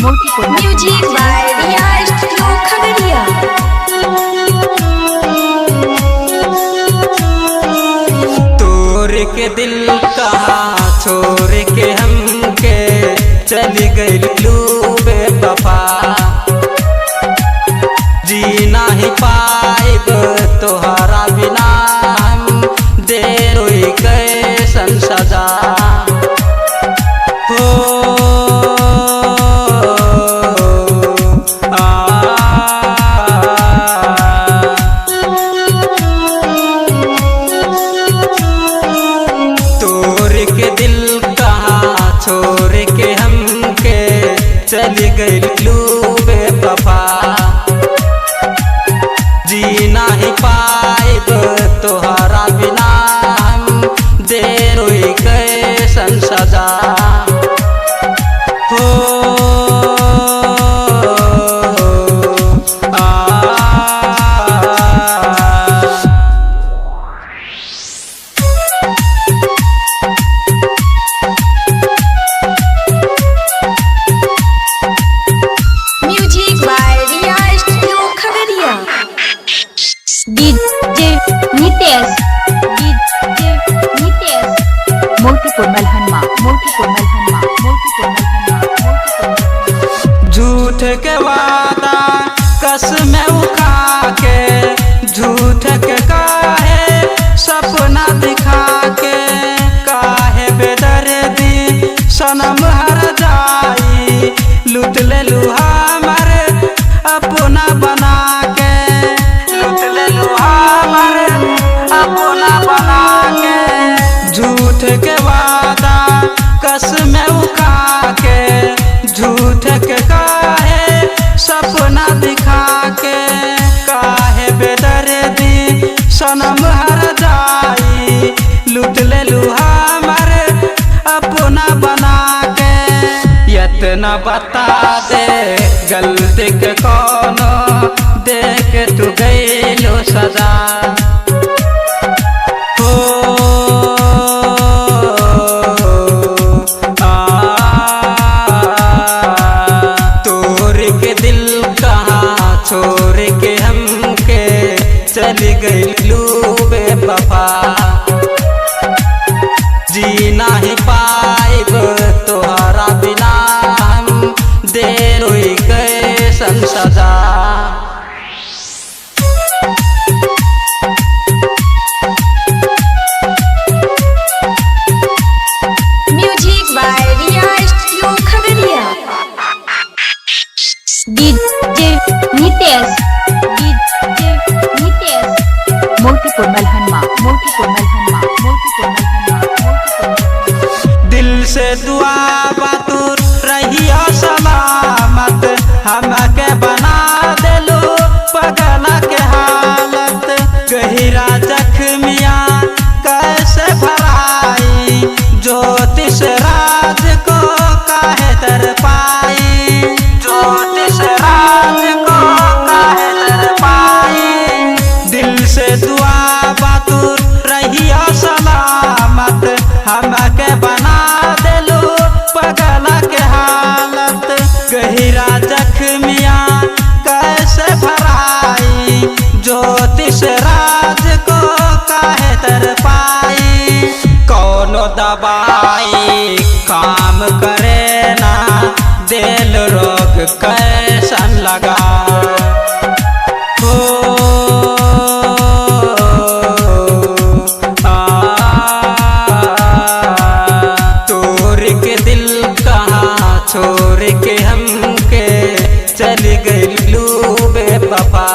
Motipur music by Riya studio Khagaria. तोर के दिल कहाँ छोड़ के हमके चली गई बेवफा। जी नाही पाइब तोहरा बिना हम दे कैसन सजा। हो आ, तोर के दिल कहाँ छोड़ के हमके चली गई बेवफा। जी नाही पाइब तोहरा बिना हम दे कैसन सजा। हो आ, music by Riya studio Khagaria. DJ Nitesh DJ Nitesh Motipur Malhanwa Motipur Malhanwa Motipur Malhanwa Motipur Malhanwa. झूठ के वादा कसम उखा के झूठ के काहे सपना दिखा के काहे बेदर्दी सनम हर जाई लूट ले हमर अपना बना के लूट ले हमर अपना बना के झूठ के वादा कसम उखा के झूठ के काहे सपना दिखा के काहे बेदर्दी सनम हर जाई लूट ले हमर अपना बना के। इतना बता दे गलती के कोनो देख तू गईलो सजा। हो आ, तोर के दिल कहाँ छोड़ के हमके चली गई बेवफा। जी नाही पाइब तोहरा बिना हम दे कैसन सजा। Music by Riya studio Khagaria. DJ Nitesh DJ Nitesh Motipur Malhanwa Motipur Malhanwa Motipur Malhanwa Motipur Malhanwa. दिल से दुआ बातुर रहियो सलामत हमके बना देलू पगला के हालत। गहिरा जख्मिया कैसे भराई ज्योतिष राज को काहे तर पाई ज्योतिष राज को काहे तर पाई। दिल से दुआ बातुर रहियो सलामत हमके बना देलू पगला के हालत। गहिरा जख्मिया कैसे भराई ज्योतिष राज को काहे तर पाई। कौनो दवाई काम करे ना दिल रोग कैसन लगा। हो आ, तोर के दिल कहाँ छोड़ के हमके चली गई बेवफा।